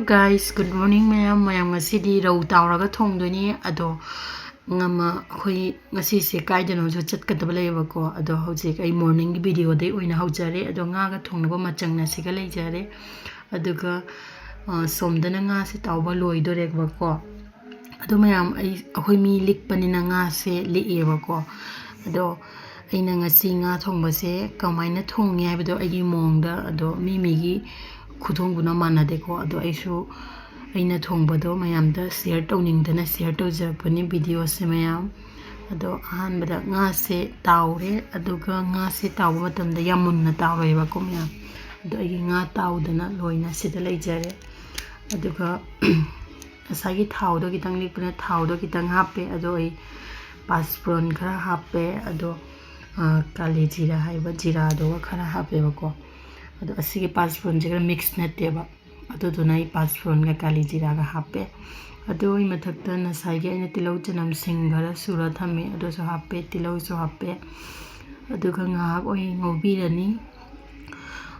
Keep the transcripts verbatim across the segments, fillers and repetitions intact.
Guys, good morning ꯃꯌꯥꯝ꯫ ꯃꯌꯥꯝ, ꯉꯁꯤꯗꯤ ꯔꯧ ꯇꯥꯎꯔꯒ ꯊꯣꯡꯗꯣꯏꯅꯤ꯫ ꯑꯗꯣ ꯉꯝꯃ ꯑꯩꯈꯣꯏ ꯉꯁꯤꯁꯦ ꯀꯥꯏꯗꯅꯣꯁꯨ ꯆꯠꯀꯗꯕ ꯂꯩꯌꯦꯕꯀꯣ꯫ ꯑꯗꯣ ꯍꯧꯖꯤꯛ ꯑꯩ morningꯒꯤ videoꯗꯩ ꯑꯣꯏꯅ ꯍꯧꯖꯔꯦ꯫ ꯑꯗꯣ ꯉꯥꯒ ꯊꯣꯡꯅꯕ ꯃꯆꯪꯅ ꯁꯤꯒ ꯂꯩꯖꯔꯦ꯫ ꯑꯗꯨꯒ, ꯑ, ꯁꯣꯝꯗꯅ ꯉꯥꯁꯦ ꯇꯥꯎꯕ ꯂꯣꯏꯗꯣꯔꯦꯕꯀꯣ꯫ ꯑꯗꯣ ꯃꯌꯥꯝ, ꯑꯩ, ꯑꯩꯈꯣꯏ ꯃꯤ ꯂꯤꯛꯄꯅꯤꯅ ꯉꯥꯁꯦ ꯂꯤꯛꯑꯦꯕꯀꯣ꯫ ꯑꯗꯣ ꯑꯩꯅ ꯉꯁꯤ ꯉꯥ ꯊꯣꯡꯕꯁꯦ ꯀꯃꯥꯏꯅ ꯊꯣꯡꯉꯦ ꯍꯥꯏꯕꯗꯣ ꯑꯩꯒꯤ ꯃꯑꯣꯡꯗ, ꯑꯗꯣ ꯃꯤ ꯃꯤꯒꯤ ꯈꯨꯊꯣꯡꯗꯨꯅ ꯃꯥꯟꯅꯗꯦꯀꯣ꯫ ꯑꯗꯣ ꯑꯩꯁꯨ ꯑꯩꯅ ꯊꯣꯡꯕꯗꯣ ꯃꯌꯥꯝꯗ share ꯇꯧꯅꯤꯡꯗꯅ share ꯇꯧꯖꯔꯛꯄꯅꯤ videoꯁꯦ ꯃꯌꯥꯝ꯫ ꯑꯗꯣ ꯑꯍꯥꯟꯕꯗ ꯉꯥꯁꯦ ꯇꯥꯎꯔꯦ, ꯑꯗꯨꯒ ꯉꯥꯁꯦ ꯇꯥꯎꯕ ꯃꯇꯝꯗ ꯌꯥꯝ ꯃꯨꯟꯅ ꯇꯥꯎꯔꯣꯏꯕꯀꯣ ꯃꯌꯥꯝ꯫ ꯑꯗꯣ ꯑꯩꯒꯤ ꯉꯥ ꯇꯥꯎꯗꯅ ꯂꯣꯏꯅ ꯁꯤꯗ ꯂꯩꯖꯔꯦ꯫ ꯑꯗꯨꯒ ꯉꯁꯥꯏꯒꯤ ꯊꯥꯎꯗꯣ ꯈꯤꯇꯪ ꯂꯤꯛꯄꯅ ꯊꯥꯎꯗꯣ ꯈꯤꯇꯪ ꯍꯥꯞꯄꯦ꯫ ꯑꯗꯣ ꯑꯩ ꯄꯥꯁꯄ꯭ꯔꯣꯟ ꯈꯔ ꯍꯥꯞꯄꯦ꯫ ꯑꯗꯣ, ꯑ, ꯀꯥꯂꯤ ꯖꯤꯔꯥ ꯍꯥꯏꯕ ꯖꯤꯔꯥꯗꯨꯒ ꯈꯔ ꯍꯥꯞꯄꯦꯕꯀꯣ꯫ ꯑꯗꯣ ꯑꯁꯤꯒꯤ ꯄꯥꯁꯄ꯭ꯔꯣꯟꯁꯦ ꯈꯔ mix ꯅꯠꯇꯦꯕ꯫ ꯑꯗꯨꯗꯨꯅ ꯑꯩ ꯄꯥꯁꯄ꯭ꯔꯣꯟꯒ ꯀꯥꯂꯤ ꯖꯤꯔꯥꯒ ꯍꯥꯞꯄꯦ꯫ ꯑꯗꯨꯒꯤ ꯃꯊꯛꯇ ꯉꯁꯥꯏꯒꯤ ꯑꯩꯅ ꯇꯤꯜꯍꯧ ꯆꯅꯝ ꯁꯤꯡ ꯈꯔ ꯁꯨꯔ ꯊꯝꯃꯤ, ꯑꯗꯨꯁꯨ ꯍꯥꯞꯄꯦ, ꯇꯤꯜꯍꯧꯁꯨ ꯍꯥꯞꯄꯦ꯫ ꯑꯗꯨꯒ ꯉꯥꯏꯍꯥꯛ ꯑꯣꯏ ꯉꯧꯕꯤꯔꯅꯤ꯫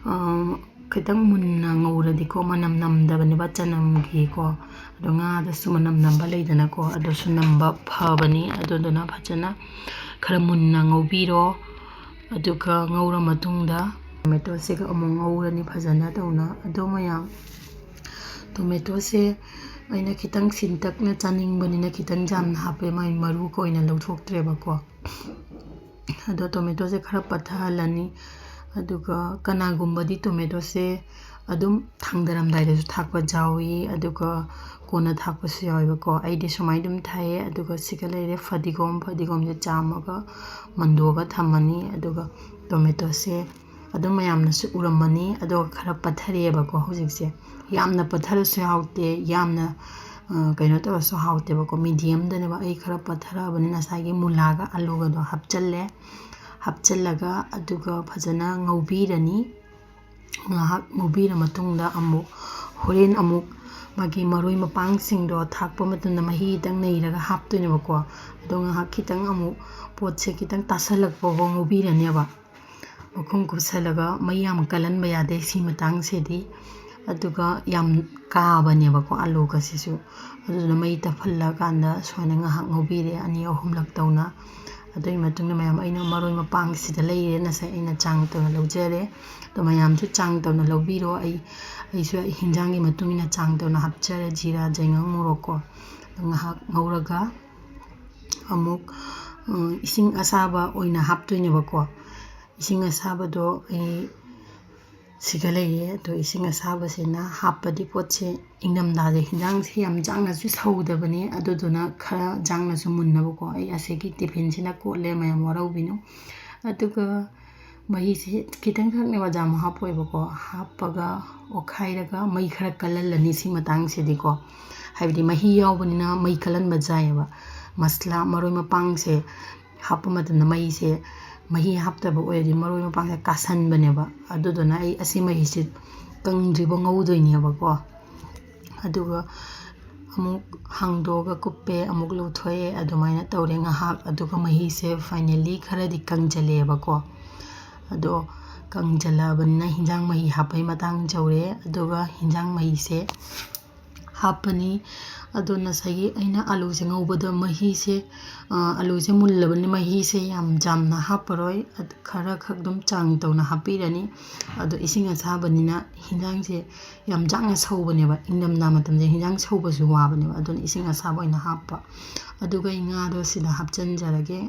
ꯑꯝ, ꯈꯤꯇꯪ ꯃꯨꯟꯅ ꯉꯧꯔꯗꯤꯀꯣ, ꯃꯅꯝ ꯅꯝꯗꯕꯅꯦꯕ ꯆꯅꯝꯒꯤꯀꯣ꯫ ꯑꯗꯣ ꯉꯥꯗꯁꯨ ꯃꯅꯝ ꯅꯝꯕ ꯂꯩꯗꯅꯀꯣ, ꯑꯗꯨꯁꯨ ꯅꯝꯕ ꯐꯕꯅꯤ꯫ ꯑꯗꯨꯗꯨꯅ ꯐꯖꯅ ꯈꯔ ꯃꯨꯟꯅ ꯉꯧꯕꯤꯔꯣ꯫ ꯑꯗꯨꯒ ꯉꯧꯔ ꯃꯇꯨꯡꯗ ꯇꯣꯃꯦꯇꯣꯁꯤꯒ ꯑꯃꯨꯛ ꯉꯧꯔꯅꯤ ꯐꯖꯅ ꯇꯧꯅ꯫ ꯑꯗꯣ ꯃꯌꯥꯝ, ꯇꯣꯃꯦꯇꯣꯁꯦ ꯑꯩꯅ ꯈꯤꯇꯪ ꯁꯤꯟꯇꯛꯅ ꯆꯥꯅꯤꯡꯕꯅꯤꯅ ꯈꯤꯇꯪ ꯌꯥꯝꯅ ꯍꯥꯞꯄꯦ, ꯃꯥꯏ ꯃꯔꯨꯒ ꯑꯣꯏꯅ ꯂꯧꯊꯣꯛꯇ꯭ꯔꯦꯕꯀꯣ꯫ ꯑꯗꯣ ꯇꯣꯃꯦꯇꯣꯁꯦ ꯈꯔ ꯄꯠꯊꯍꯜꯂꯅꯤ꯫ ꯑꯗꯨꯒ ꯀꯅꯥꯒꯨꯝꯕꯗꯤ ꯇꯣꯃꯦꯇꯣꯁꯦ ꯑꯗꯨꯝ ꯊꯥꯡꯗꯔꯝꯗꯥꯏꯗꯁꯨ ꯊꯥꯛꯄ ꯌꯥꯎꯏ, ꯑꯗꯨꯒ ꯀꯣꯟꯅ ꯊꯥꯛꯄꯁꯨ ꯌꯥꯎꯋꯦꯕꯀꯣ꯫ ꯑꯩꯗꯤ ꯁꯨꯃꯥꯏꯅ ꯑꯗꯨꯝ ꯊꯥꯏꯌꯦ꯫ ꯑꯗꯨꯒ ꯁꯤꯒ ꯂꯩꯔꯦ ꯐꯗꯤꯒꯣꯝ, ꯐꯗꯤꯒꯣꯝꯁꯦ ꯆꯥꯝꯃꯒ ꯃꯟꯗꯣꯛꯑꯒ ꯊꯝꯃꯅꯤ꯫ ꯑꯗꯨꯒ ꯇꯣꯃꯦꯇꯣꯁꯦ ꯑꯗꯨꯝ ꯃꯌꯥꯝꯅꯁꯨ ꯎꯔꯝꯃꯅꯤ, ꯑꯗꯨꯒ ꯈꯔ ꯄꯠꯊꯔꯛꯑꯦꯕꯀꯣ ꯍꯧꯖꯤꯛꯁꯦ꯫ ꯌꯥꯝꯅ ꯄꯠꯊꯔꯁꯨ ꯍꯥꯎꯇꯦ, ꯌꯥꯝꯅ, ꯑ, ꯀꯩꯅꯣ ꯇꯧꯔꯁꯨ ꯍꯥꯎꯇꯦꯕꯀꯣ꯫ ꯃꯤꯗꯤꯌꯝꯗꯅꯦꯕ꯫ ꯑꯩ ꯈꯔ ꯄꯠꯊꯔꯛꯑꯕꯅꯤ꯫ ꯉꯁꯥꯏꯒꯤ ꯃꯨꯂꯥꯒ ꯑꯂꯨꯒꯗꯣ ꯍꯥꯞꯆꯜꯂꯦ꯫ ꯍꯥꯞꯆꯜꯂꯒ ꯑꯗꯨꯒ ꯐꯖꯅ ꯉꯧꯕꯤꯔꯅꯤ꯫ ꯉꯥꯏꯍꯥꯛ ꯉꯧꯕꯤꯔ ꯃꯇꯨꯡꯗ ꯑꯃꯨꯛ ꯍꯣꯔꯦꯟ ꯑꯃꯨꯛ ꯃꯥꯒꯤ ꯃꯔꯣꯏ ꯃꯄꯥꯡꯁꯤꯡꯗꯣ ꯊꯥꯛꯄ ꯃꯇꯝꯗ ꯃꯍꯤ ꯈꯤꯇꯪ ꯅꯩꯔꯒ ꯍꯥꯞꯇꯣꯏꯅꯦꯕꯀꯣ꯫ ꯑꯗꯣ ꯉꯥꯏꯍꯥꯛ ꯈꯤꯇꯪ ꯑꯃꯨꯛ ꯄꯣꯠꯁꯦ ꯈꯤꯇꯪ ꯇꯥꯁꯜꯂꯛꯄ ꯐꯥꯎ ꯉꯧꯕꯤꯔꯅꯦꯕ꯫ ꯃꯈꯨꯝ ꯀꯨꯞꯁꯜꯂꯒ ꯃꯩ ꯌꯥꯝ ꯀꯜꯍꯟꯕ ꯌꯥꯗꯦ ꯁꯤ ꯃꯇꯥꯡꯁꯤꯗꯤ꯫ ꯑꯗꯨꯒ ꯌꯥꯝ ꯀꯥꯕꯅꯦꯕꯀꯣ ꯑꯂꯨꯒꯁꯤꯁꯨ꯫ ꯑꯗꯨꯗꯨꯅ ꯃꯩ ꯇꯞꯍꯜꯂꯀꯥꯟꯗ ꯁꯨꯃꯥꯏꯅ ꯉꯥꯏꯍꯥꯛ ꯉꯧꯕꯤꯔꯦ, ꯑꯅꯤ ꯑꯍꯨꯝꯂꯛ ꯇꯧꯅ꯫ ꯑꯗꯨꯒꯤ ꯃꯇꯨꯡꯗ ꯃꯌꯥꯝ, ꯑꯩꯅ ꯃꯔꯣꯏ ꯃꯄꯥꯡ ꯁꯤꯗ ꯂꯩꯔꯦ, ꯉꯁꯥꯏ ꯑꯩꯅ ꯆꯥꯡ ꯇꯧꯅ ꯂꯧꯖꯔꯦ꯫ ꯑꯗꯣ ꯃꯌꯥꯝꯁꯨ ꯆꯥꯡ ꯇꯧꯅ ꯂꯧꯕꯤꯔꯣ꯫ ꯑꯩ, ꯑꯩꯁꯨ ꯍꯤꯟꯖꯥꯡꯒꯤ ꯃꯇꯨꯡ ꯏꯟꯅ ꯆꯥꯡ ꯇꯧꯅ ꯍꯥꯞꯆꯔꯦ, ꯖꯤꯔꯥ, ꯌꯥꯏꯉꯪ, ꯃꯣꯔꯣꯛꯀꯣ꯫ ꯑꯗꯣ ꯉꯥꯏꯍꯥꯛ ꯉꯧꯔꯒ ꯑꯃꯨꯛ, ꯎꯝ, ꯏꯁꯤꯡ ꯑꯁꯥꯕ ꯑꯣꯏꯅ ꯍꯥꯞꯇꯣꯏꯅꯦꯕꯀꯣ꯫ ꯏꯁꯤꯡ ꯑꯁꯥꯕꯗꯣ ꯑꯩ ꯁꯤꯒ ꯂꯩꯔꯦ꯫ ꯑꯗꯣ ꯏꯁꯤꯡ ꯑꯁꯥꯕꯁꯤꯅ ꯍꯥꯞꯄꯗꯤ ꯄꯣꯠꯁꯦ, ꯏꯪꯊꯝꯊꯥꯁꯦ ꯍꯤꯟꯖꯥꯡꯁꯦ ꯌꯥꯝ ꯌꯥꯡꯅꯁꯨ ꯁꯧꯗꯕꯅꯤ, ꯑꯗꯨꯗꯨꯅ ꯈꯔ ꯌꯥꯡꯅꯁꯨ ꯃꯨꯟꯅꯕꯀꯣ꯫ ꯑꯩ ꯑꯁꯤꯒꯤ ꯇꯤꯐꯤꯟꯁꯤꯅ ꯀꯣꯠꯂꯦ, ꯃꯌꯥꯝ ꯋꯥꯔꯧꯕꯤꯅꯨ꯫ ꯑꯗꯨꯒ ꯃꯍꯤꯁꯦ ꯈꯤꯇꯪꯈꯛꯅꯦꯕ, ꯌꯥꯝ ꯍꯥꯞꯄꯣꯏꯕꯀꯣ꯫ ꯍꯥꯞꯄꯒ ꯑꯣꯠꯈꯥꯏꯔꯒ ꯃꯩ ꯈꯔ ꯀꯜꯍꯜꯂꯅꯤ ꯁꯤ ꯃꯇꯥꯡꯁꯤꯗꯤꯀꯣ, ꯍꯥꯏꯕꯗꯤ ꯃꯍꯤ ꯌꯥꯎꯕꯅꯤꯅ ꯃꯩ ꯀꯜꯍꯟꯕ ꯌꯥꯏꯑꯕ꯫ ꯃꯁꯂꯥ, ꯃꯔꯣꯏ ꯃꯄꯥꯡꯁꯦ ꯍꯥꯞꯄ ꯃꯇꯝꯗ ꯃꯩꯁꯦ, ꯃꯍꯤ ꯍꯥꯞꯇꯕ ꯑꯣꯏꯔꯗꯤ ꯃꯔꯣꯏ ꯃꯄꯥꯡꯁꯦ ꯀꯥꯁꯟꯕꯅꯦꯕ꯫ ꯑꯗꯨꯗꯨꯅ ꯑꯩ ꯑꯁꯤ ꯃꯍꯤꯁꯤ ꯀꯪꯗ꯭ꯔꯤꯕ ꯉꯧꯗꯣꯏꯅꯦꯕꯀꯣ꯫ ꯑꯗꯨꯒ ꯑꯃꯨꯛ ꯍꯥꯡꯗꯣꯛꯑꯒ ꯀꯨꯞꯄꯦ, ꯑꯃꯨꯛ ꯂꯧꯊꯣꯛꯑꯦ, ꯑꯗꯨꯃꯥꯏꯅ ꯇꯧꯔꯦ ꯉꯥꯏꯍꯥꯛ꯫ ꯑꯗꯨꯒ ꯃꯍꯤꯁꯦ finally ꯈꯔꯗꯤ ꯀꯪꯁꯤꯜꯂꯛꯑꯦꯕꯀꯣ꯫ ꯑꯗꯣ ꯀꯪꯁꯤꯜꯂꯛꯑꯕꯅꯤꯅ ꯍꯤꯟꯖꯥꯡ ꯃꯍꯤ ꯍꯥꯞꯄꯩ ꯃꯇꯥꯡ ꯌꯧꯔꯦ꯫ ꯑꯗꯨꯒ ꯍꯤꯟꯖꯥꯡ ꯃꯍꯤꯁꯦ ꯍꯥꯞꯄꯅꯤ꯫ ꯑꯗꯣ ꯉꯁꯥꯏꯒꯤ ꯑꯩꯅ ꯑꯂꯨꯁꯦ ꯉꯧꯕꯗ ꯃꯍꯤꯁꯦ, ꯑ, ꯑꯂꯨꯁꯦ ꯃꯨꯜꯂꯕꯅꯤ, ꯃꯍꯤꯁꯦ ꯌꯥꯝ ꯌꯥꯝꯅ ꯍꯥꯞꯄꯔꯣꯏ, ꯑꯗꯨ ꯈꯔꯈꯛ ꯑꯗꯨꯝ ꯆꯥꯡ ꯇꯧꯅ ꯍꯥꯞꯄꯤꯔꯅꯤ꯫ ꯑꯗꯣ ꯏꯁꯤꯡ ꯑꯁꯥꯕꯅꯤꯅ ꯍꯤꯟꯖꯥꯡꯁꯦ ꯌꯥꯝ ꯌꯥꯡꯅ ꯁꯧꯕꯅꯦꯕ, ꯏꯪꯊꯝꯊꯥ ꯃꯇꯝꯁꯦ ꯍꯤꯟꯖꯥꯡ ꯁꯧꯕꯁꯨ ꯋꯥꯕꯅꯦꯕ, ꯑꯗꯨꯅ ꯏꯁꯤꯡ ꯑꯁꯥꯕ ꯑꯣꯏꯅ ꯍꯥꯞꯄ꯫ ꯑꯗꯨꯒ ꯑꯩ ꯉꯥꯗꯣ ꯁꯤꯗ ꯍꯥꯞꯆꯤꯟꯖꯔꯒꯦ꯫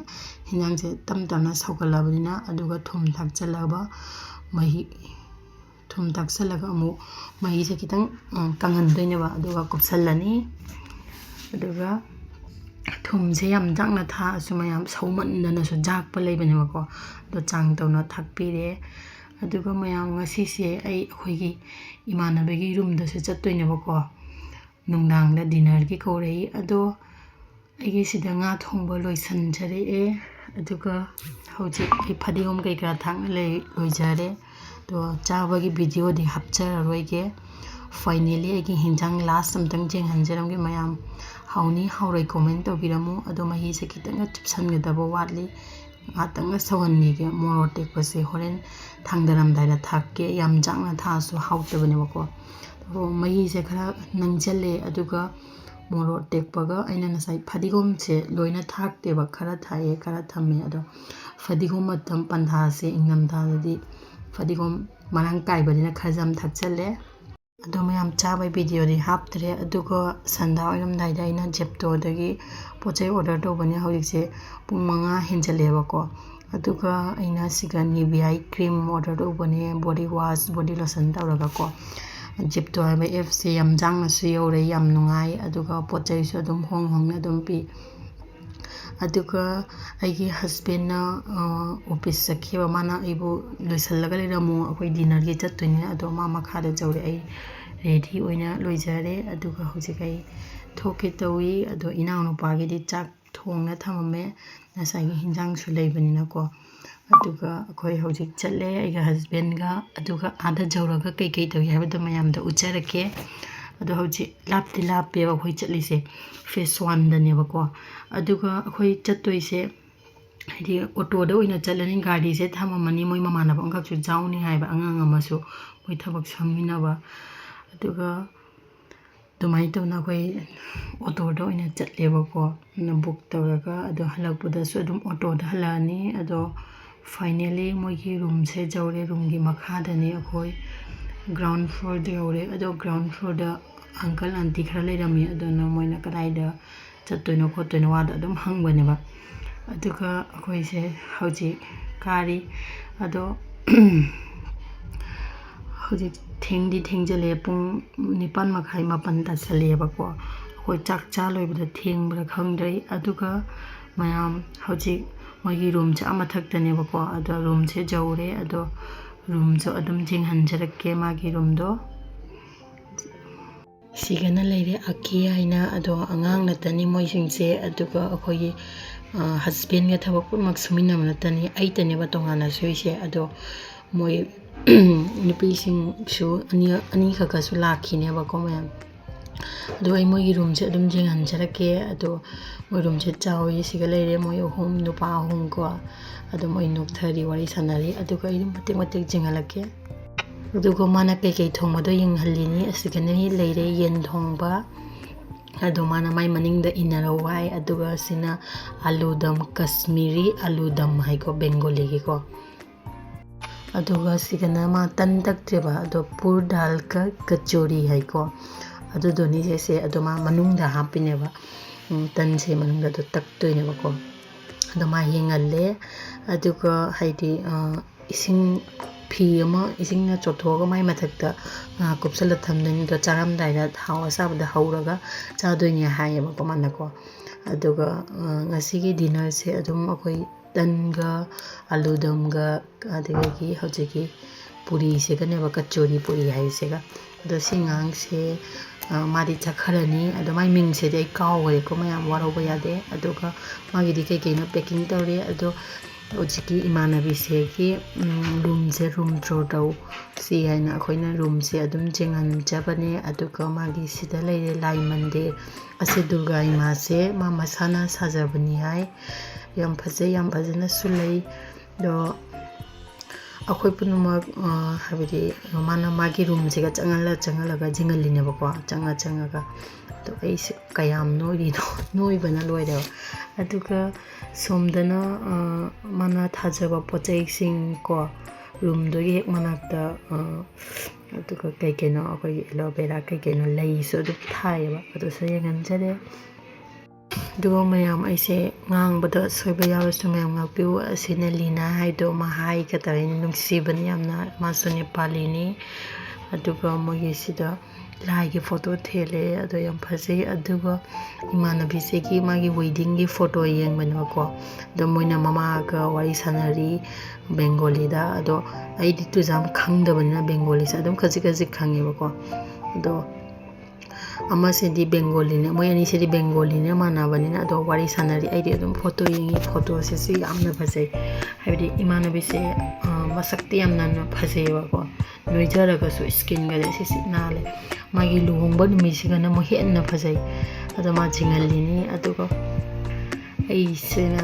ꯍꯤꯟꯖꯥꯡꯁꯦ ꯇꯞ ꯇꯞꯅ ꯁꯧꯒꯠꯂꯕꯅꯤꯅ, ꯑꯗꯨꯒ ꯊꯨꯝ ꯊꯥꯛꯆꯜꯂꯕ ꯃꯍꯤ, ꯊꯨꯝ ꯊꯥꯛꯆꯜꯂꯒ ꯑꯃꯨꯛ ꯃꯍꯤꯁꯦ ꯈꯤꯇꯪ, ꯎꯝ, ꯀꯪꯍꯟꯗꯣꯏꯅꯦꯕ, ꯑꯗꯨꯒ ꯀꯨꯞꯁꯜꯂꯅꯤ꯫ ꯑꯗꯨꯒ ꯊꯨꯝꯁꯦ ꯌꯥꯝ ꯌꯥꯡꯅ ꯊꯥꯛꯑꯁꯨ ꯃꯌꯥꯝ ꯁꯧꯃꯟꯗꯅꯁꯨ ꯌꯥꯛꯄ ꯂꯩꯕꯅꯦꯕꯀꯣ, ꯑꯗꯣ ꯆꯥꯡ ꯇꯧꯅ ꯊꯥꯛꯄꯤꯔꯦ꯫ ꯑꯗꯨꯒ ꯃꯌꯥꯝ, ꯉꯁꯤꯁꯦ ꯑꯩ ꯑꯩꯈꯣꯏꯒꯤ ꯏꯃꯥꯟꯅꯕꯒꯤ ꯔꯨꯝꯗꯁꯨ ꯆꯠꯇꯣꯏꯅꯦꯕꯀꯣ, ꯅꯨꯡꯗꯥꯡꯗ dinnerꯒꯤ ꯀꯧꯔꯛꯏ꯫ ꯑꯗꯣ ꯑꯩꯒꯤ ꯁꯤꯗ ꯉꯥ ꯊꯣꯡꯕ ꯂꯣꯏꯁꯤꯟꯖꯔꯛꯑꯦ꯫ ꯑꯗꯨꯒ ꯍꯧꯖꯤꯛ ꯑꯩ ꯐꯗꯤꯒꯣꯝ ꯀꯩꯀꯥ ꯊꯥꯛꯅ ꯂꯩ-, ꯂꯣꯏꯖꯔꯦ꯫ ꯑꯗꯣ ꯆꯥꯕꯒꯤ videoꯗꯤ ꯍꯥꯞꯆꯔꯔꯣꯏꯒꯦ꯫ Finally ꯑꯩꯒꯤ ꯍꯤꯟꯖꯥꯡ last ꯑꯝꯇꯪ ꯌꯦꯡꯍꯟꯖꯔꯝꯒꯦ ꯃꯌꯥꯝ꯫ ꯍꯥꯎꯅꯤ ꯍꯥꯎꯔꯣꯏ comment ꯇꯧꯕꯤꯔꯝꯃꯨ꯫ ꯑꯗꯣ ꯃꯍꯤꯁꯦ ꯈꯤꯇꯪꯒ ꯆꯨꯞꯁꯟꯒꯗꯕ ꯋꯥꯠꯂꯤ꯫ ꯉꯥꯛꯇꯪꯒ ꯁꯧꯍꯟꯈꯤꯒꯦ꯫ ꯃꯣꯔꯣꯛ ꯑꯇꯦꯛꯄꯁꯦ ꯍꯣꯔꯦꯟ ꯊꯥꯡꯗꯔꯝꯗꯥꯏꯗ ꯊꯥꯛꯀꯦ, ꯌꯥꯝ ꯆꯥꯛꯅ ꯊꯥꯛꯑꯁꯨ ꯍꯥꯎꯇꯕꯅꯦꯕꯀꯣ꯫ ꯑꯗꯣ ꯃꯍꯤꯁꯦ ꯈꯔ ꯅꯪꯁꯤꯜꯂꯦ, ꯑꯗꯨꯒ ꯃꯣꯔꯣꯛ ꯑꯇꯦꯛꯄꯒ ꯑꯩꯅ ꯉꯁꯥꯏ ꯐꯗꯤꯒꯣꯝꯁꯦ ꯂꯣꯏꯅ ꯊꯥꯛꯇꯦꯕ, ꯈꯔ ꯊꯥꯛꯑꯦ, ꯈꯔ ꯊꯝꯃꯦ꯫ ꯑꯗꯣ ꯐꯗꯤꯒꯣꯝ ꯃꯇꯝ ꯄꯟꯊꯥꯁꯦ ꯏꯪꯊꯝꯊꯥꯗꯗꯤ ꯐꯗꯤꯒꯣꯝ ꯃꯔꯥꯡ ꯀꯥꯏꯕꯅꯤꯅ ꯈꯔ ꯌꯥꯝ ꯊꯥꯛꯆꯜꯂꯦ꯫ ꯑꯗꯣ ꯃꯌꯥꯝ ꯆꯥꯕꯩ ꯚꯤꯗꯤꯑꯣꯗꯤ ꯍꯥꯞꯇ꯭ꯔꯦ, ꯑꯗꯨꯒ ꯁꯟꯗꯥ ꯑꯣꯏꯔꯝꯗꯥꯏꯗ ꯑꯩꯅ ꯖꯦꯞꯇꯣꯗꯒꯤ ꯄꯣꯠ ꯆꯩ ꯑꯣꯔꯗꯔ ꯇꯧꯕꯅꯦ꯫ ꯍꯧꯖꯤꯛꯁꯦ ꯄꯨꯡ ꯃꯉꯥ ꯍꯦꯟꯖꯜꯂꯛꯑꯦꯕꯀꯣ꯫ ꯑꯗꯨꯒ ꯑꯩꯅ ꯁꯤꯒ ꯅꯤꯚꯤꯌꯥꯒꯤ ꯀ꯭ꯔꯤꯝ ꯑꯣꯔꯗꯔ ꯇꯧꯕꯅꯦ, ꯕꯣꯗꯤ ꯋꯥꯁ, ꯕꯣꯗꯤ ꯂꯣꯁꯟ ꯇꯧꯔꯒꯀꯣ꯫ ꯖꯦꯞꯇꯣ ꯍꯥꯏꯕ ꯑꯦꯞꯁꯦ ꯌꯥꯝ ꯌꯥꯡꯅꯁꯨ ꯌꯧꯔꯦ, ꯌꯥꯝ ꯅꯨꯡꯉꯥꯏ, ꯑꯗꯨꯒ ꯄꯣꯠ ꯆꯩꯁꯨ ꯑꯗꯨꯝ ꯍꯣꯡ ꯍꯣꯡꯅ ꯑꯗꯨꯝ ꯄꯤ꯫ ꯑꯗꯨꯒ ꯑꯩꯒꯤ ꯍꯁꯕꯦꯟꯅ ꯑꯣꯐꯤꯁ ꯆꯠꯈꯤꯕ, ꯃꯥꯅ ꯑꯩꯕꯨ ꯂꯣꯏꯁꯤꯜꯂꯒ ꯂꯩꯔꯝꯃꯣ, ꯑꯩꯈꯣꯏ ꯗꯤꯅꯔꯒꯤ ꯆꯠꯇꯣꯏꯅꯤꯅ꯫ ꯑꯗꯣ ꯃꯥ ꯃꯈꯥꯗ ꯌꯧꯔꯦ, ꯑꯩ ꯔꯦꯗꯤ ꯑꯣꯏꯅ ꯂꯣꯏꯖꯔꯦ꯫ ꯑꯗꯨꯒ ꯍꯧꯖꯤꯛ ꯑꯩ ꯊꯣꯛꯀꯦ ꯇꯧꯏ꯫ ꯑꯗꯣ ꯏꯅꯥꯎꯅꯨꯄꯥꯒꯤꯗꯤ ꯆꯥꯛ ꯊꯣꯡꯅ ꯊꯝꯃꯝꯃꯦ, ꯉꯁꯥꯏꯒꯤ ꯍꯤꯟꯖꯥꯡꯁꯨ ꯂꯩꯕꯅꯤꯅꯀꯣ꯫ ꯑꯗꯨꯒ ꯑꯩꯈꯣꯏ ꯍꯧꯖꯤꯛ ꯆꯠꯂꯦ, ꯑꯩꯒ ꯍꯁꯕꯦꯟꯒ꯫ ꯑꯗꯨꯒ ꯑꯥꯗ ꯌꯧꯔꯒ ꯀꯩꯀꯩ ꯇꯧꯏ ꯍꯥꯏꯕꯗꯣ ꯃꯌꯥꯝꯗ ꯎꯠꯆꯔꯛꯀꯦ꯫ ꯑꯗꯣ ꯍꯧꯖꯤꯛ ꯂꯥꯞꯇꯤ ꯂꯥꯞꯄꯦꯕ ꯑꯩꯈꯣꯏ ꯆꯠꯂꯤꯁꯦ, ꯐꯦꯁ ꯋꯥꯟꯗꯅꯦꯕꯀꯣ꯫ ꯑꯗꯨꯒ ꯑꯩꯈꯣꯏ ꯆꯠꯇꯣꯏꯁꯦ, ꯍꯥꯏꯗꯤ ꯑꯣꯇꯣꯗ ꯑꯣꯏꯅ ꯆꯠꯂꯅꯤ, ꯒꯥꯔꯤꯁꯦ ꯊꯝꯃꯝꯃꯅꯤ꯫ ꯃꯣꯏ ꯃꯃꯥꯟꯅꯕ ꯑꯃꯈꯛꯁꯨ ꯌꯥꯎꯅꯤ ꯍꯥꯏꯕ, ꯑꯉꯥꯡ ꯑꯃꯁꯨ, ꯃꯣꯏ ꯊꯕꯛ ꯁꯨꯃꯤꯟꯅꯕ꯫ ꯑꯗꯨꯒ ꯑꯗꯨꯃꯥꯏꯅ ꯇꯧꯅ ꯑꯩꯈꯣꯏ ꯑꯣꯇꯣꯗ ꯑꯣꯏꯅ ꯆꯠꯂꯦꯕꯀꯣ, ꯕꯨꯛ ꯇꯧꯔꯒ꯫ ꯑꯗꯣ ꯍꯜꯂꯛꯄꯗꯁꯨ ꯑꯗꯨꯝ ꯑꯣꯇꯣꯗ ꯍꯜꯂꯛꯑꯅꯤ꯫ ꯑꯗꯣ ꯐꯥꯏꯅꯦꯜꯂꯤ ꯃꯣꯏꯒꯤ ꯔꯨꯝꯁꯦ ꯌꯧꯔꯦ꯫ ꯔꯨꯝꯒꯤ ꯃꯈꯥꯗꯅꯤ ꯑꯩꯈꯣꯏ ꯒ꯭ꯔꯥꯎꯟ ꯐ꯭ꯂꯣꯔꯗ ꯌꯧꯔꯦ꯫ ꯑꯗꯣ ꯒ꯭ꯔꯥꯎꯟ ꯐ꯭ꯂꯣꯔꯗ ꯑꯪꯀꯜ ꯑꯟꯇꯤ ꯈꯔ ꯂꯩꯔꯝꯃꯤ, ꯑꯗꯨꯅ ꯃꯣꯏꯅ ꯀꯗꯥꯏꯗ ꯆꯠꯇꯣꯏꯅꯣ ꯈꯣꯠꯇꯣꯏꯅꯣ ꯋꯥꯗꯣ ꯑꯗꯨꯝ ꯍꯪꯕꯅꯦꯕ꯫ ꯑꯗꯨꯒ ꯑꯩꯈꯣꯏꯁꯦ ꯍꯧꯖꯤꯛ ꯀꯥꯔꯤ꯫ ꯑꯗꯣ ꯍꯧꯖꯤꯛ ꯊꯦꯡꯗꯤ ꯊꯦꯡꯖꯤꯜꯂꯛꯑꯦ, ꯄꯨꯡ ꯅꯤꯄꯥꯟ ꯃꯈꯥꯏ, ꯃꯥꯄꯟ ꯇꯥꯁꯜꯂꯛꯑꯦꯕꯀꯣ꯫ ꯑꯩꯈꯣꯏ ꯆꯥꯛ ꯆꯥ ꯂꯣꯏꯕꯗ ꯊꯦꯡꯕ꯭ꯔꯥ ꯈꯪꯗ꯭ꯔꯦ꯫ ꯑꯗꯨꯒ ꯃꯌꯥꯝ ꯍꯧꯖꯤꯛ ꯃꯣꯏꯒꯤ ꯔꯨꯝꯁꯦ ꯑꯥ ꯃꯊꯛꯇꯅꯦꯕꯀꯣ꯫ ꯑꯗꯣ ꯔꯨꯝꯁꯦ ꯌꯧꯔꯦ꯫ ꯑꯗꯣ ꯔꯨꯝꯁꯨ ꯑꯗꯨꯝ ꯌꯦꯡꯍꯟꯖꯔꯛꯀꯦ, ꯃꯥꯒꯤ ꯔꯨꯝꯗꯣ꯫ ꯁꯤꯒꯅ ꯂꯩꯔꯦ ꯑꯀꯤ ꯍꯥꯏꯅ꯫ ꯑꯗꯣ ꯑꯉꯥꯡ ꯅꯠꯇꯅꯤ ꯃꯣꯏꯁꯤꯡꯁꯦ꯫ ꯑꯗꯨꯒ ꯑꯩꯈꯣꯏꯒꯤ ꯍꯁꯕꯦꯟꯒ ꯊꯕꯛ ꯄꯨꯝꯅꯃꯛ ꯁꯨꯃꯤꯟꯅꯕ ꯅꯠꯇꯅꯤ, ꯑꯩꯇꯅꯦꯕ ꯇꯣꯉꯥꯟꯅ ꯁꯨꯏꯁꯦ꯫ ꯑꯗꯣ ꯃꯣꯏ ꯅꯨꯄꯤꯁꯤꯡꯁꯨ ꯑꯅꯤ, ꯑꯅꯤꯈꯛꯀꯁꯨ ꯂꯥꯛꯈꯤꯅꯦꯕꯀꯣ ꯃꯌꯥꯝ꯫ ꯑꯗꯣ ꯑꯩ ꯃꯣꯏꯒꯤ ꯔꯨꯝꯁꯦ ꯑꯗꯨꯝ ꯌꯦꯡꯍꯟꯖꯔꯛꯀꯦ꯫ ꯑꯗꯣ ꯃꯣꯏ ꯔꯨꯝꯁꯦ ꯆꯥꯎꯋꯤ꯫ ꯁꯤꯒ ꯂꯩꯔꯦ ꯃꯣꯏ ꯑꯍꯨꯝ, ꯅꯨꯄꯥ ꯑꯍꯨꯝ ꯀꯣ꯫ ꯑꯗꯣ ꯃꯣꯏ ꯅꯣꯛꯊꯔꯤ, ꯋꯥꯔꯤ ꯁꯥꯟꯅꯔꯤ꯫ ꯑꯗꯨꯒ ꯑꯩ ꯑꯗꯨꯝ ꯃꯇꯦꯛ ꯃꯇꯦꯛ ꯌꯦꯡꯍꯜꯂꯛꯀꯦ꯫ ꯑꯗꯨꯒ ꯃꯥꯅ ꯀꯩꯀꯩ ꯊꯣꯡꯕꯗꯣ ꯌꯦꯡꯍꯜꯂꯤꯅꯤ꯫ ꯑꯁꯤꯒꯅ ꯂꯩꯔꯦ ꯌꯦꯟ ꯊꯣꯡꯕ꯫ ꯑꯗꯣ ꯃꯥꯅ ꯃꯥꯏ ꯃꯅꯤꯡꯗ ꯏꯟꯅꯔꯧ ꯍꯥꯏ꯫ ꯑꯗꯨꯒ ꯁꯤꯅ ꯑꯂꯨ ꯗꯝ, ꯀꯁꯃꯤꯔꯤ ꯑꯂꯨ ꯗꯝ ꯍꯥꯏꯀꯣ, ꯕꯦꯡꯒꯣꯂꯤꯒꯤꯀꯣ꯫ ꯑꯗꯨꯒ ꯁꯤꯒꯅ ꯃꯥ ꯇꯟ ꯇꯛꯇ꯭ꯔꯦꯕ, ꯑꯗꯣ ꯄꯨꯔ ꯗꯥꯜ ꯀ ꯀꯆꯣꯔꯤ ꯍꯥꯏꯀꯣ꯫ ꯑꯗꯨꯗꯨꯅꯤ ꯁꯦ꯫ ꯑꯗꯣ ꯃꯥ ꯃꯅꯨꯡꯗ ꯍꯥꯞꯄꯤꯅꯦꯕ꯫ ꯎꯝ, ꯇꯟꯁꯦ ꯃꯅꯨꯡꯗ ꯑꯗꯨ ꯇꯛꯇꯣꯏꯅꯦꯕꯀꯣ꯫ ꯑꯗꯣ ꯃꯥ ꯌꯦꯡꯍꯜꯂꯦ꯫ ꯑꯗꯨꯒ ꯍꯥꯏꯗꯤ, ꯑ, ꯏꯁꯤꯡ, ꯐꯤ ꯑꯃ ꯏꯁꯤꯡꯅ ꯆꯣꯠꯊꯣꯛꯑꯒ ꯃꯥꯏ ꯃꯊꯛꯇ, ꯑ, ꯀꯨꯞꯁꯜꯂ ꯊꯝꯗꯣꯏꯅꯤ꯫ ꯑꯗꯣ ꯆꯥꯔꯝꯗꯥꯏꯗ ꯊꯥꯎ ꯑꯁꯥꯕꯗ ꯍꯧꯔꯒ ꯆꯥꯗꯣꯏꯅꯦ ꯍꯥꯏꯌꯦꯕꯀꯣ ꯃꯥꯅꯀꯣ꯫ ꯑꯗꯨꯒ, ꯑ, ꯉꯁꯤꯒꯤ dinnerꯁꯦ ꯑꯗꯨꯝ ꯑꯩꯈꯣꯏ ꯇꯟꯒ, ꯑꯂꯨꯗꯝꯒ, ꯑꯗꯨꯗꯒꯤ ꯍꯧꯖꯤꯛꯀꯤ ꯄꯨꯔꯤꯁꯤꯒꯅꯦꯕ, ꯀꯆꯣꯔꯤ ꯄꯨꯔꯤ ꯍꯥꯏꯔꯤꯁꯤꯒ꯫ ꯑꯗꯣ ꯁꯤ ꯑꯉꯥꯡꯁꯦ, ꯑ, ꯃꯥꯗꯤ ꯆꯠꯈ꯭ꯔꯅꯤ꯫ ꯑꯗꯣ ꯃꯥꯏ ꯃꯤꯡꯁꯤꯗꯤ ꯑꯩ ꯀꯥꯎꯈ꯭ꯔꯦꯀꯣ, ꯃꯌꯥꯝ ꯋꯥꯔꯧꯕ ꯌꯥꯗꯦ꯫ ꯑꯗꯨꯒ ꯃꯥꯒꯤꯗꯤ ꯀꯩ ꯀꯩꯅꯣ packing ꯇꯧꯔꯤ꯫ ꯑꯗꯣ ꯍꯧꯖꯤꯛꯀꯤ ꯏꯃꯥꯟꯅꯕꯤꯁꯤꯒꯤ, ꯎꯝ, roomꯁꯦ, room tour ꯇꯧ ꯁꯤ ꯍꯥꯏꯅ ꯑꯩꯈꯣꯏꯅ roomꯁꯦ ꯑꯗꯨꯝ ꯌꯦꯡꯍꯟꯖꯕꯅꯦ꯫ ꯑꯗꯨꯒ ꯃꯥꯒꯤ ꯁꯤꯗ ꯂꯩꯔꯦ ꯂꯥꯏ ꯃꯟꯗꯤꯔ꯫ ꯑꯁꯤ ꯗꯨꯔꯒꯥ ꯏꯃꯥꯁꯦ ꯃꯥ ꯃꯁꯥꯅ ꯁꯥꯖꯕꯅꯤ ꯍꯥꯏ꯫ ꯌꯥꯝ ꯐꯖꯩ, ꯌꯥꯝ ꯐꯖꯅꯁꯨ ꯂꯩ꯫ ꯑꯗꯣ ꯑꯩꯈꯣꯏ ꯄꯨꯝꯅꯃꯛ, ꯑ, ꯍꯥꯏꯕꯗꯤ ꯃꯥꯅ ꯃꯥꯒꯤ roomꯁꯤꯒ ꯆꯪꯍꯜꯂ ꯆꯪꯍꯜꯂꯒ ꯌꯦꯡꯍꯜꯂꯤꯅꯦꯕꯀꯣ, ꯆꯪꯉ ꯆꯪꯉꯒ꯫ ꯑꯗꯣ ꯑꯩꯁꯦ ꯀꯌꯥꯝ ꯅꯣꯏꯔꯤꯅꯣ, ꯅꯣꯏꯕꯅ ꯂꯣꯏꯔꯦꯕ꯫ ꯑꯗꯨꯒ ꯁꯣꯝꯗꯅ, ꯑ, ꯃꯥꯅ ꯊꯥꯖꯕ ꯄꯣꯠ ꯆꯩꯁꯤꯡ ꯀꯣ, roomꯗꯨꯒꯤ ꯍꯦꯛ ꯃꯅꯥꯛꯇ, ꯑ, ꯑꯗꯨꯒ ꯀꯩ ꯀꯩꯅꯣ ꯑꯩꯈꯣꯏꯒꯤ aloe vera ꯀꯩ ꯀꯩꯅꯣ ꯂꯩꯁꯨ ꯑꯗꯨꯝ ꯊꯥꯏꯌꯦꯕ, ꯑꯗꯨꯁꯨ ꯌꯦꯡꯍꯟꯖꯔꯦ꯫ ꯑꯗꯨꯒ ꯃꯌꯥꯝ, ꯑꯩꯁꯦ ꯉꯥꯡꯕꯗ ꯁꯣꯏꯕ ꯌꯥꯎꯔꯁꯨ ꯃꯌꯥꯝ ꯉꯥꯛꯄꯤꯌꯨ꯫ ꯑꯁꯤꯅ ꯂꯤꯅꯥ ꯍꯥꯏꯗꯣ, ꯃꯍꯥꯏ ꯀꯇꯧꯔꯤꯅꯤ, ꯅꯨꯡꯁꯤꯕꯅꯤ ꯌꯥꯝꯅ, ꯃꯥꯁꯨ ꯅꯦꯄꯥꯂꯤꯅꯤ꯫ ꯑꯗꯨꯒ ꯃꯣꯏꯒꯤ ꯁꯤꯗ ꯂꯥꯏꯒꯤ photo ꯊꯦꯠꯂꯦ, ꯑꯗꯣ ꯌꯥꯝ ꯐꯖꯩ꯫ ꯑꯗꯨꯒ ꯏꯃꯥꯟꯅꯕꯤꯁꯤꯒꯤ ꯃꯥꯒꯤ weddingꯒꯤ photo ꯌꯦꯡꯕꯅꯦꯕꯀꯣ, ꯑꯗꯣ ꯃꯣꯏꯅ ꯃꯃꯥꯒ ꯋꯥꯔꯤ ꯁꯥꯟꯅꯔꯤ ꯕꯦꯡꯒꯣꯂꯤꯗ꯫ ꯑꯗꯣ ꯑꯩꯗꯤ ꯇꯨꯖꯥꯝ ꯈꯪꯗꯕꯅꯤꯅ ꯕꯦꯡꯒꯣꯂꯤꯁꯦ ꯑꯗꯨꯝ ꯈꯖꯤꯛ ꯈꯖꯤꯛ ꯈꯪꯉꯦꯕꯀꯣ꯫ ꯑꯗꯣ ꯑꯃꯁꯤꯗꯤ ꯕꯦꯡꯒꯣꯂꯤꯅꯦ, ꯃꯣꯏ ꯑꯅꯤꯁꯤꯗꯤ ꯕꯦꯡꯒꯣꯂꯤꯅꯦ, ꯃꯥꯟꯅꯕꯅꯤꯅ꯫ ꯑꯗꯣ ꯋꯥꯔꯤ ꯁꯥꯟꯅꯔꯤ, ꯑꯩꯗꯤ ꯑꯗꯨꯝ photo ꯌꯦꯡꯉꯤ꯫ photoꯁꯤꯁꯨ ꯌꯥꯝꯅ ꯐꯖꯩ, ꯍꯥꯏꯕꯗꯤ ꯏꯃꯥꯟꯅꯕꯤꯁꯦ, ꯑ, ꯃꯁꯛꯇꯤ ꯌꯥꯝꯅ ꯐꯖꯩꯌꯦꯕꯀꯣ꯫ ꯅꯣꯏꯖꯔꯒꯁꯨ skinꯒꯁꯦ ꯁꯤꯠ ꯁꯤꯠ ꯅꯥꯜꯂꯦ꯫ ꯃꯥꯒꯤ ꯂꯨꯍꯣꯡꯕ ꯅꯨꯃꯤꯠꯁꯤꯒꯅ ꯑꯃꯨꯛ ꯍꯦꯟꯅ ꯐꯖꯩ꯫ ꯑꯗꯣ ꯃꯥ ꯆꯤꯡꯍꯜꯂꯤꯅꯤ꯫ ꯑꯗꯨꯒ ꯑꯩꯁꯤꯅ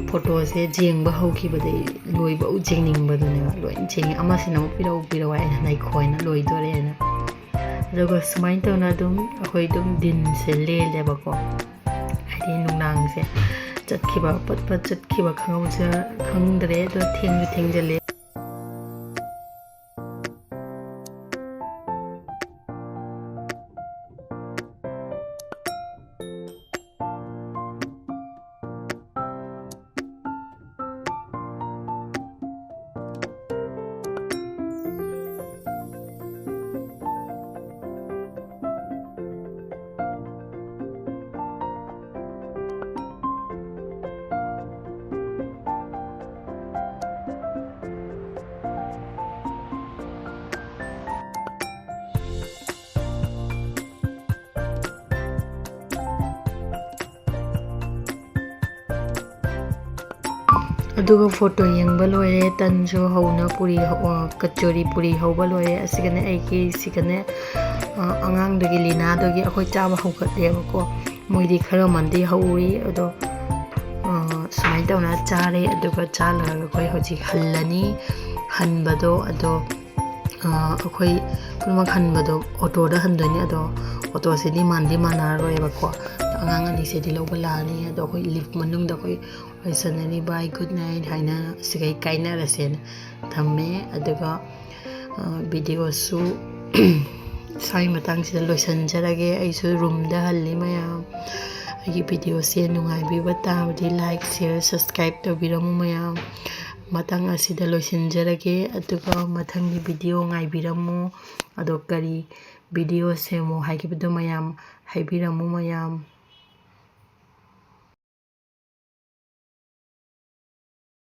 photoꯁꯦ ꯌꯦꯡꯕ ꯍꯧꯈꯤꯕꯗꯒꯤ ꯂꯣꯏꯕꯧ ꯌꯦꯡꯅꯤꯡꯕꯗꯨꯅꯦꯕ꯫ ꯂꯣꯏ ꯌꯦꯡꯉꯦ꯫ ꯑꯃꯁꯤꯅ ꯑꯃꯨꯛ "ꯄꯤꯔꯛꯎ, ꯄꯤꯔꯛꯎ" ꯍꯥꯏꯅ ꯅꯥꯏꯈꯣ ꯍꯥꯏꯅ, "ꯂꯣꯏꯗꯣꯔꯦ" ꯍꯥꯏꯅ꯫ ꯑꯗꯨꯒ ꯁꯨꯃꯥꯏꯅ ꯇꯧꯅ ꯑꯗꯨꯝ ꯑꯩꯈꯣꯏ ꯑꯗꯨꯝ ꯗꯤꯟꯁꯦ ꯂꯦꯜꯂꯦꯕꯀꯣ꯫ ꯍꯥꯏꯗꯤ ꯅꯨꯡꯗꯥꯡꯁꯦ ꯆꯠꯈꯤꯕ, ꯄꯠ ꯄꯠ ꯆꯠꯈꯤꯕ ꯈꯪꯍꯧꯖ-, ꯈꯪꯗ꯭ꯔꯦ꯫ ꯑꯗꯣ ꯊꯦꯡꯁꯨ ꯊꯦꯡꯖꯜꯂꯦ꯫ ꯑꯗꯨꯒ photo ꯌꯦꯡꯕ ꯂꯣꯏꯔꯦ, ꯇꯟꯁꯨ ꯍꯧꯅ ꯄꯨꯔꯤ ꯍꯧ-, ꯑ, ꯀꯆꯣꯔꯤ ꯄꯨꯔꯤ ꯍꯧꯕ ꯂꯣꯏꯔꯦ꯫ ꯑꯁꯤꯒꯅꯦ ꯑꯩꯒꯤ, ꯁꯤꯒꯅꯦ, ꯑ, ꯑꯉꯥꯡꯗꯨꯒꯤ, ꯂꯤꯅꯥꯗꯨꯒꯤ ꯑꯩꯈꯣꯏ ꯆꯥꯕ ꯍꯧꯒꯠꯂꯦꯕꯀꯣ꯫ ꯃꯣꯏꯗꯤ ꯈꯔ ꯑꯃꯗꯤ ꯍꯧꯔꯤ, ꯑꯗꯣ, ꯑ, ꯁꯨꯃꯥꯏꯅ ꯇꯧꯅ ꯆꯥꯔꯦ꯫ ꯑꯗꯨꯒ ꯆꯥ ꯂꯣꯏꯔꯒ ꯑꯩꯈꯣꯏ ꯍꯧꯖꯤꯛ ꯍꯜꯂꯅꯤ꯫ ꯍꯟꯕꯗꯣ, ꯑꯗꯣ, ꯑ, ꯑꯩꯈꯣꯏ ꯄꯨꯝꯅꯃꯛ ꯍꯟꯕꯗꯣ autoꯗ ꯍꯟꯗꯣꯏꯅꯦ꯫ ꯑꯗꯣ autoꯁꯤꯗꯤ ꯃꯥꯟꯗꯤ ꯃꯥꯟꯅꯔꯔꯣꯏꯕꯀꯣ꯫ ꯑꯉꯥꯡ ꯑꯅꯤꯁꯤꯗꯤ ꯂꯧꯕ ꯂꯥꯛꯑꯅꯤ꯫ ꯑꯗꯣ ꯑꯩꯈꯣꯏ lift ꯃꯅꯨꯡꯗ ꯑꯩꯈꯣꯏ ꯂꯣꯏꯁꯟꯅꯔꯤ꯫ "Bye, good night" ꯍꯥꯏꯅ ꯁꯤꯈꯩ ꯀꯥꯏꯅꯔꯁꯦꯅ ꯊꯝꯃꯦ꯫ ꯑꯗꯨꯒ, ꯑ, videoꯁꯨ ꯁ꯭ꯋꯥꯏ ꯃꯇꯥꯡꯁꯤꯗ ꯂꯣꯏꯁꯤꯟꯖꯔꯒꯦ꯫ ꯑꯩꯁꯨ roomꯗ ꯍꯜꯂꯤ ꯃꯌꯥꯝ꯫ ꯑꯩꯒꯤ videoꯁꯦ ꯅꯨꯡꯉꯥꯏꯕꯤꯕ ꯇꯥꯔꯕꯗꯤ like, share, subscribe ꯇꯧꯕꯤꯔꯝꯃꯨ ꯃꯌꯥꯝ꯫ ꯃꯇꯥꯡ ꯑꯁꯤꯗ ꯂꯣꯏꯁꯤꯟꯖꯔꯒꯦ꯫ ꯑꯗꯨꯒ ꯃꯊꯪꯒꯤ video ꯉꯥꯏꯕꯤꯔꯝꯃꯨ꯫ ꯑꯗꯣ ꯀꯔꯤ video ꯁꯦꯝꯃꯣ ꯍꯥꯏꯈꯤꯕꯗꯣ ꯃꯌꯥꯝ ꯍꯥꯏꯕꯤꯔꯝꯃꯨ ꯃꯌꯥꯝ꯫